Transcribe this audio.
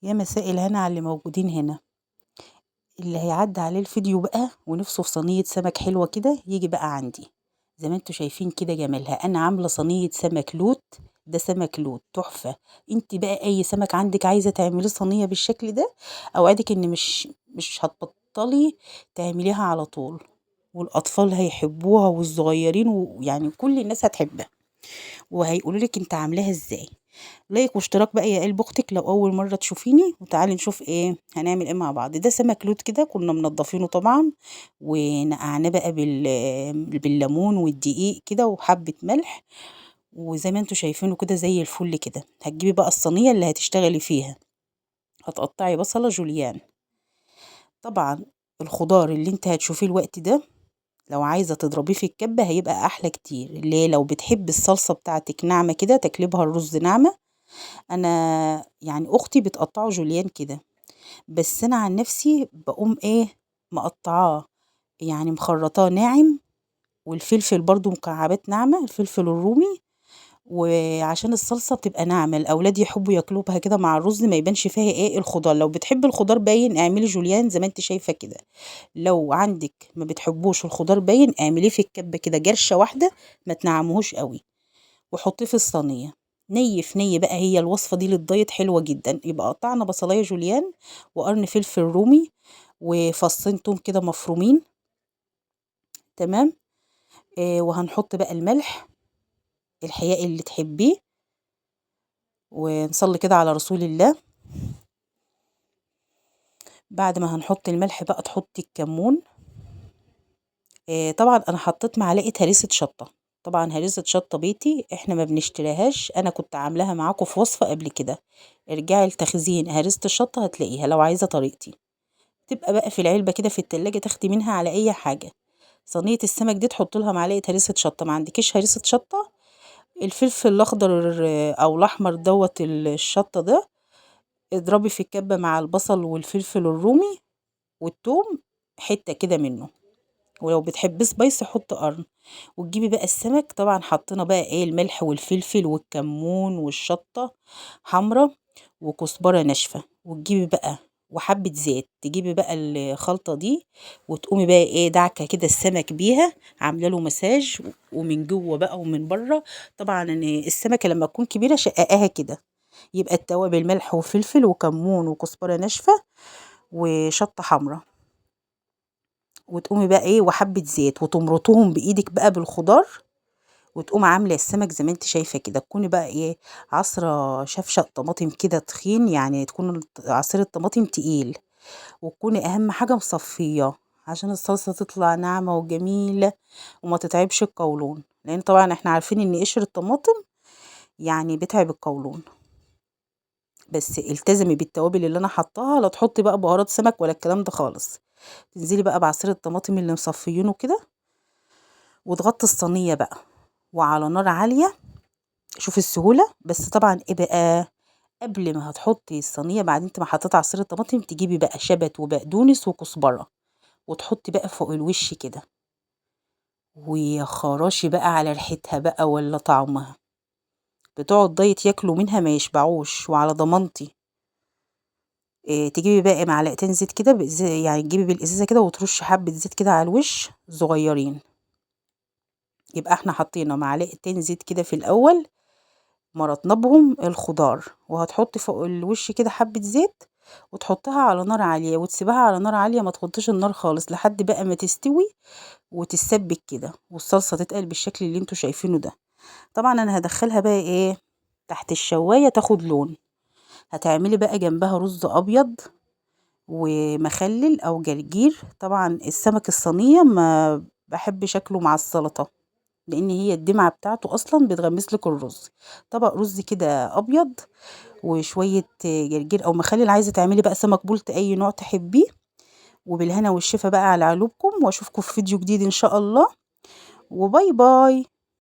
يا مساء الهنا على اللي موجودين هنا. اللي هيعدي عليه الفيديو بقى ونفسه في صينية سمك حلوة كده يجي بقى عندي. زي ما انتوا شايفين كده جمالها، انا عاملة صينية سمك لوت، ده سمك لوت تحفة. انت بقى اي سمك عندك عايزة تعمليه صينية بالشكل ده، اوعدك ان مش هتبطلي تعمليها على طول، والاطفال هيحبوها والصغيرين، ويعني كل الناس هتحبها وهيقولوا لك انت عاملاها ازاي. like واشتراك بقى يا قلب اختك لو اول مرة تشوفيني، وتعالي نشوف ايه هنعمل ايه مع بعض. ده سمك لوت كده كنا منضفينه طبعا، ونقعناه بقى بالليمون والدقيق كده وحبه ملح، وزي ما انتوا شايفينه كده زي الفل كده. هتجيبي بقى الصينية اللي هتشتغلي فيها، هتقطعي بصله جوليان. طبعا الخضار اللي انت هتشوفيه الوقت ده لو عايزه تضربيه في الكبه هيبقى احلى كتير. ليه؟ لو بتحبي الصلصه بتاعتك ناعمة كده تاكلي الرز ناعمة. انا يعني اختي بتقطعه جوليان كده، بس انا عن نفسي بقوم ايه مقطعاه، يعني مخرطاه ناعم، والفلفل برضو مكعبات ناعمة، الفلفل الرومي، وعشان الصلصه بتبقى ناعمة الاولاد يحبوا ياكلوها كده مع الرز، ما يبانش فيها ايه الخضار. لو بتحب الخضار باين اعملي جوليان زي ما انت شايفه كده، لو عندك ما بتحبوش الخضار باين اعمليه في الكبه كده جرشه واحدة، ما تنعمهوش قوي، وحطيه في الصينية ني في ني بقى. هي الوصفة دي لل diet حلوة جدا. يبقى قطعنا بصلايه جوليان وقرن فلفل رومي وفصين توم كده مفرومين، تمام. وهنحط بقى الملح الحياء اللي تحبيه، ونصلي كده على رسول الله. بعد ما هنحط الملح بقى تحطي الكمون. طبعا انا حطيت معلقه هريسه شطه، طبعا هريسه شطه بيتي احنا ما بنشتريهاش، انا كنت عاملاها معاكم في وصفه قبل كده، ارجعي لتخزين هريسه الشطه هتلاقيها لو عايزه طريقتي. تبقى بقى في العلبة كده في التلاجة، تاخدي منها على اي حاجة. صينية السمك دي تحط لها معلقه هريسه شطه، ما عندكيش هريسه شطه الفلفل الاخضر او الاحمر دوت الشطه ده اضربي في الكبه مع البصل والفلفل الرومي والثوم حتة كده منه، ولو بتحبي spicy حط قرن. وتجيبي بقى السمك، طبعا حطينا بقى ايه الملح والفلفل والكمون والشطه حمراء وكزبره ناشفة، وتجيبي بقى وحبه زيت، تجيبي بقى الخلطة دي وتقومي بقى ايه دعكه كده السمك بيها، عامله له مساج ومن جوه بقى ومن بره. طبعا السمكة لما تكون كبيرة شققاها كده، يبقى التوابل ملح وفلفل وكمون وكزبره ناشفة وشطه حمراء، وتقومي بقى ايه وحبه زيت، وتمرطوهم بايدك بقى بالخضار، وتقوم عامله السمك زي ما انت شايفه كده. تكوني بقى ايه عصره شفشه طماطم كده تخين، يعني تكون عصير الطماطم تقيل، وتكوني اهم حاجة مصفيه عشان الصلصه تطلع ناعمة وجميلة وما تتعبش القولون، لان طبعا احنا عارفين ان قشر الطماطم يعني بتعب القولون. بس التزمي بالتوابل اللي انا حطاها، لا تحطي بقى بهارات سمك ولا الكلام ده خالص. تنزلي بقى بعصير الطماطم اللي مصفيينه كده، وتغطي الصينية بقى وعلى نار عالية. شوفي السهولة. بس طبعا ايه بقى قبل ما هتحطي الصينية بعد انت ما حطيتي عصير الطماطم، تجيبي بقى شبت وبقدونس وكزبره وتحطي بقى فوق الوش كده، ويا خراشي بقى على ريحتها بقى ولا طعمها. بتوع الدايت ياكلوا منها ما يشبعوش، وعلى ضمانتي. إيه تجيبي بقى معلقتين زيت كده، يعني تجيبي بالازازه كده وترشي حبه زيت كده على الوش صغيرين. يبقى احنا حطينا معلقتين زيت كده في الاول، مرطنا بهم الخضار، وهتحطي فوق الوش كده حبه زيت، وتحطها على نار عالية، وتسيبها على نار عالية ما تحطيش النار خالص لحد بقى ما تستوي وتتسبك كده، والصلصه تتقل بالشكل اللي انتوا شايفينه ده. طبعا انا هدخلها بقى ايه تحت الشوايه تاخد لون. هتعملي بقى جنبها رز ابيض ومخلل او جرجير. طبعا السمك الصينية ما بحب شكله مع السلطة، لان هي الدمعة بتاعته اصلا بتغمس لك الرز. طبق رز كده ابيض وشوية جرجير او مخلل. عايزه تعملي بقى سمك بولت اي نوع تحبيه. وبالهنا والشفا بقى على قلوبكم، واشوفكم في فيديو جديد ان شاء الله. وباي باي.